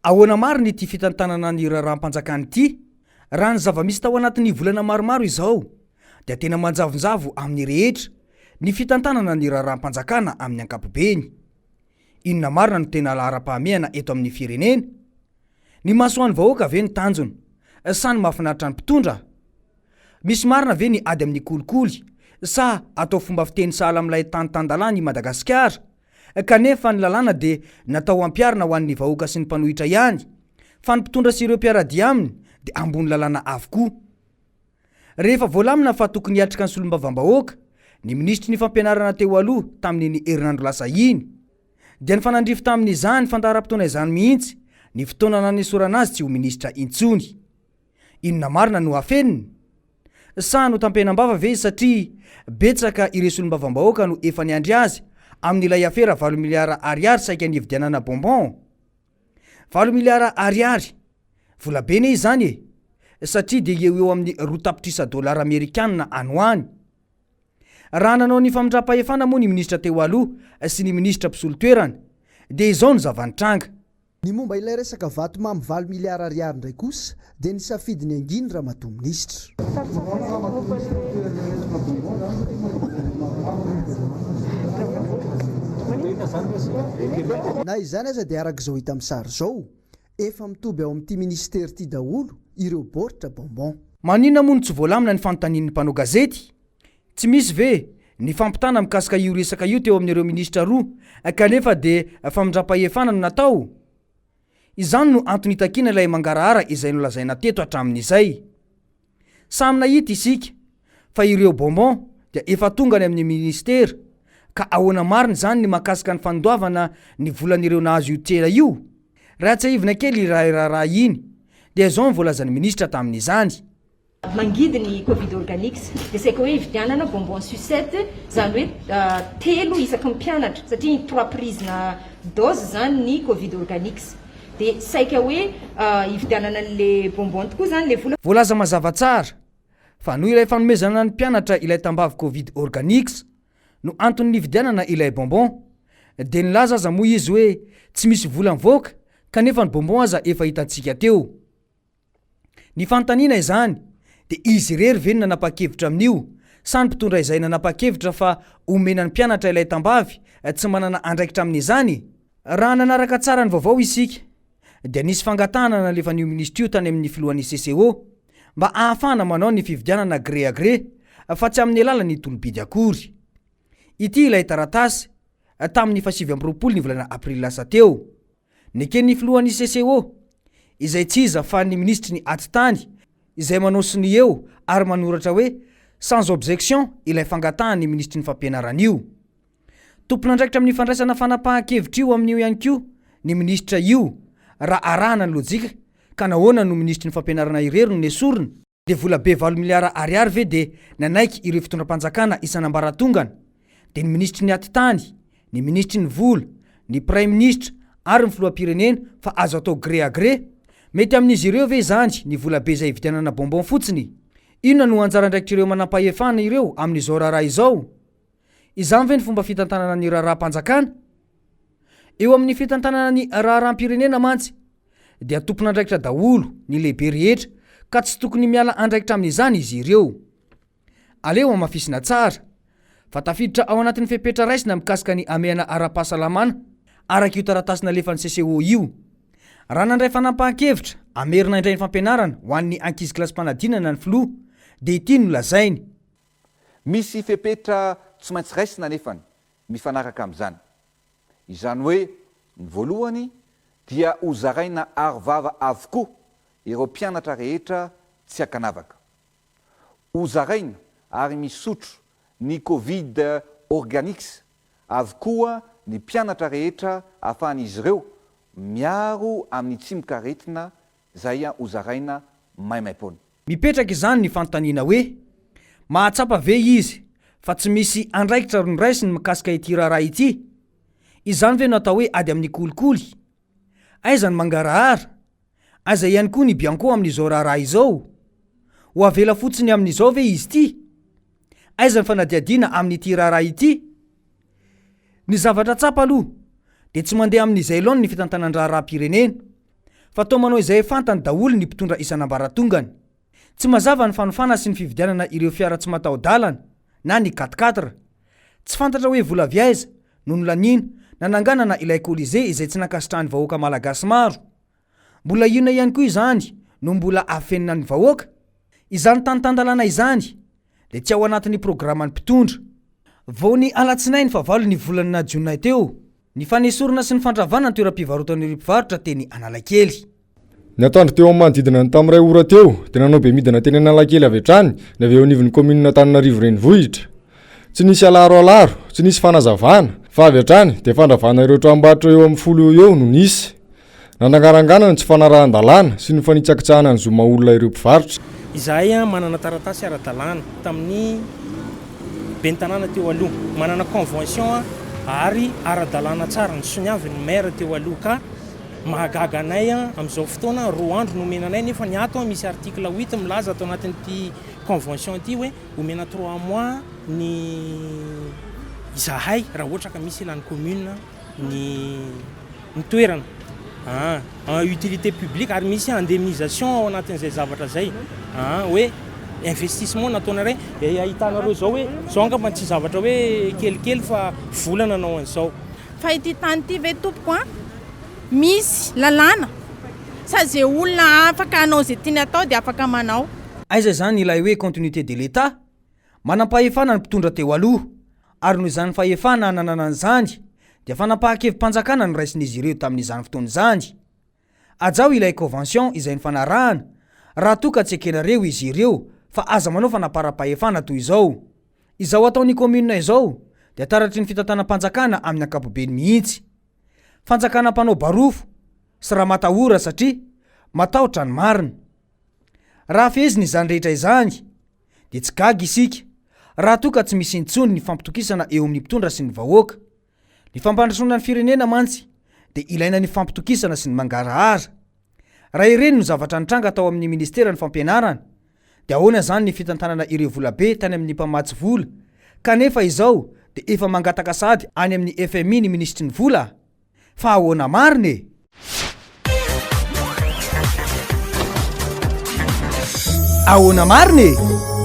Ahoana marina ity fitantanana ny raharaham-panjakana ity? Raha ny zava-misy tao anatin'ny volana maromaro izao dia tena manjavonjavo amin'ny rehetra ny fitantanana ny raharaham-panjakana amin'ny ankapobeny. Inona marina no tena laharam-pahamehana eto amin'ny firenena? Ny mahasoa ny vahoaka ve no tanjona sa ny mahafinaritra ny mpitondra? Misy marina ve ny ady amin'ny kolikoly sa atao fomba fiteny sahala amin'ilay tany tan-dalàna i Madagasikara? Kanefa ny lalàna dia natao hampiharina ho an'ny vahoaka sy ny mpanohitra ihany, fa ny mpitondra sy ireo mpiara-dia aminy dia ambony lalàna avokoa. Rehefa voalamina fa tokony hiatrika ny solombavambahoaka ny minisitry ny fampianarana teo aloha tamin'iny herinandro lasa iny, dia nifanandrify tamin'izany fandaharam-potoana izany mihitsy ny fotoana nanesorana azy tsy ho minisitra intsony. Inona marina no afeniny? Sa notampenam-bava ve izy satria betsaka ireo solombavambahoaka no efa niandry azy amin'ilay afera valo miliara ariary saika nividianana bonbon? Valo miliara ariary, vola be ne izany e! Satria dia eo ho eo amin'ny roa tapitrisa dolara amerikanina any ho any. Raha nanao ny famindram-pahefana moa ny minisitra teo aloha sy ny minisitra mpisolo toerana dia izao no zava-nitranga. Ny momba ilay resaka vatomamy valo miliara ariary indray kosa dia nisafidy ny hanginy ramatoa minisitra. Na izany aza dia araka izao hita amin'ny sary izao, efa mitoby ao amin'ity minisitera ity daholo ireo baoritra bonbon. Maninona moa no tsy voalamina ny fanontanian'ny mpanao gazety? Tsy misy ve ny fampitana mikasika io resaka io teo amin'ireo minisitra roa kanefa dia famindram-pahefana no natao? Izany no antony itakiana ilay mangarahara izay nolazaina teto hatramin'izay. Samy nahita isika fa ireo bonbons dia efa tonga any amin'ny minisitera ka ahoana marina izany ny mahakasika ny fandoavana ny volan'ireo nahazo io tsena io? Raha tsiahivina kely ilay raharaha iny dia izao no voalazan'ny minisitra tamin'izany. Mangidy ny Covid Organics dia saika hoe hividianana bonbon sucette izany hoe telo isaky ny mpianatra satria trois prises na dose izany ny Covid Organics dia saika hoe hividianana an'le bonbon tokoa izany le vola. Voalaza mazava tsara fa noho ilay fanomezana ny mpianatra ilay tambavy Covid Organics no antony nividianana ilay bonbon. Dia nilaza aza moa izy hoe tsy misy vola mivoaka kanefa ny bonbon aza efa hitantsika teo. Ny fanontaniana izany dia izy irery ve no nanapa-kevitra amin'io sa ny mpitondra izay nanapa-kevitra fa omena ny mpianatra ilay tambavy tsy manana andraikitra amin'izany? Raha nanaraka tsara ny vaovao isika dia nisy fangatahana nalefan'io minisitra io tany amin'ny filohan'ny CCO mba ahafahana manao ny fividianana gré à gré fa tsy amin'ny alalan'ny tolo-bidy akory. Ity ilay taratasy tamin'ny faha 29 ny volana aprily lasa teo. Neken'ny filohan'ny CCO, izay tsy iza fa ny minisitry ny Atitany, izay manao sonia eo ary manoratra hoe sans objection ilay fangatahan'ny minisitry ny fampianarana io. Tompon'andraikitra amin'ny fandraisana fanapahan-kevitra io amin'io ihany koa ny minisitra io raha arahana ny lojika ka nahoana no minisitry ny fampianarana irery no nesorina? Dia vola be valo miliara ariary ve dia nanaiky ireo fitondram-panjakana isan'ambaratongany, dia ny minisitry ny atitany, ny minisitry ny vola, ny praiminisitra ary ny filoham-pirenena fa azo atao gré à gré? Mety amin'izy ireo ve izany ny vola be izay hividianana bonbon fotsiny? Inona no anjara andraikitr'ireo manampahefana ireo amin'izao raharaha izao? Izany ve ny fomba fitantanana ny raharaham-panjakana? Eo amin'ny fitantanana ny raharaham-pirenena mantsy dia tompon'andraikitra daholo ny lehibe rehetra ka tsy tokony miala andraikitra amin'izany izy ireo. Aleo hamafisina tsara fa tafiditra ao anatin'ny fepetra raisina mikasika ny hamehana ara-pahasalamana araka io taratasy nalefan'ny CCO io. Raha nandray fanapahan-kevitra hamerina indray ny fampianarana ho an'ny ankizy kilasim-panadinana ny filoha dia ity no lazainy. Misy fepetra tsy maintsy raisina anefany mifanaraka amin'izany. Izany hoe ny voalohany dia ho zaraina arovava avokoa ireo mpianatra rehetra tsy ankanavaka. Ho zaraina ary misotro ny Covid Organics avokoa ny mpianatra rehetra ahafahan'izy ireo miaro amin'ny tsimokaretina izay ho zaraina maimaimpoana. Mipetraka izany ny fanontaniana hoe, mahatsapa ve izy fa tsy misy andraikitra noraisiny mikasika ity raharaha ity? Izany ve no atao hoe ady amin'ny kolikoly? Aiza ny mangarahara? Aiza ihany koa ny Bianco amin'izao raharaha izao? Ho avela fotsiny amin'izao ve izy ity? Aiza ny fanadihadiana amin'ity raharaha ity? Ny zavatra tsapa aloha dia tsy mandeha amin'izay laoniny ny fitantanan-draharaham-pirenena. Fa toa manao izay fantany daholo ny mpitondra isan'ambaratongany. Tsy mazava ny fanofana sy ny fividianana ireo fiara tsy mataho-dalana na ny quatre quatre. Tsy fantatra hoe vola avy aiza no nolaniana nananganana ilay Colisée izay tsy nankasitrahan'ny vahoaka malagasy maro. Mbola inona ihany koa izany no mbola afenina ny vahoaka? Izany tany tan-dalàna izany dia tsy ao anatin'ny programan'ny mpitondra. Vao ny alatsinainy fahavalo ny volana jona teo, ny fanesorana sy ny fandravana ny toeram-pivarotan'ireo mpivarotra teny Analakely. Ny atoandro teo amin'ny manodidina ny tamin'ny iray ora teo dia nanao bemidina teny Analakely avy hatrany ny avy eo anivon'ny kaominina Antananarivo Renivohitra. Tsy nisy alaro alaro, tsy nisy fanazavana, fa avy hatrany dia fandravana ireo tranombarotra eo amin'ny folo eo ho eo no nisy. Nanangarangana ny tsy fanarahan-dalàna sy ny fanitsakitsahana ny zo maha olona ireo mpivarotra. Izahay manana taratasy ara-dalàna tamin'ny ben'ny tanàna teo aloha, manana convention ary ara-dalàna tsara, nosoniavin'ny maire teo aloha ka mahagaga anay amin'izao fotoana roa andro no omena anay nefa ny ato misy article huit milaza ato anatin'ity convention ity hoe omena trois mois ny izahay raha ohatra ka misy ilan'ny commune ny ny toerana aa en utilité publique ary misy indemnisation ao anatin'izay zavatra zay aa hoe investissement nataonareo e ahitanareo zao hoe zao angamba tsy zavatra hoe kelikely fa vola nanao an'izao. Fa ity tany ity ve tompoko a misy lalàna sa ze olona afaka hanao ze tiany atao de afaka manao. Aiza izany ilay hoe continuité de l'Etat? Manam-pahefana ny mpitondra teo aloha, ary noho izany fahefana nananany izany dia fanapahan-kevi-panjakana noraisin'izy ireo tamin'izany fotoana izany. Hajao ilay convention izay nifanarahana raha toa ka tsy ekenareo izy ireo fa aza manao fanaparam-pahefana toy izao. Izao ataon'ny commune izao dia taratry ny fitantanam-panjakana amin'ny ankapobeny mihitsy. Fanjakana mpanao barofo sy ramatahora satria matahotra ny marina. Raha fehezina izany rehetra izany dia tsy gaga isika raha toa ka tsy misy intsony ny fampitokisana eo amin'ny mpitondra sy ny vahoaka. Ny fampandrosoana ny firenena mantsy dia ilaina ny fampitokisana sy ny mangarahara. Raha ireny no zavatra nitranga tao amin'ny ministeran'ny fampianarana dia ahoana izany ny fitantanana ireo volabe tany amin'ny mpamatsy vola kanefa izao dia efa mangataka sahady any amin'ny fmi ny minisitry ny vola? Fa ahoana marina e? Ahoana marina e?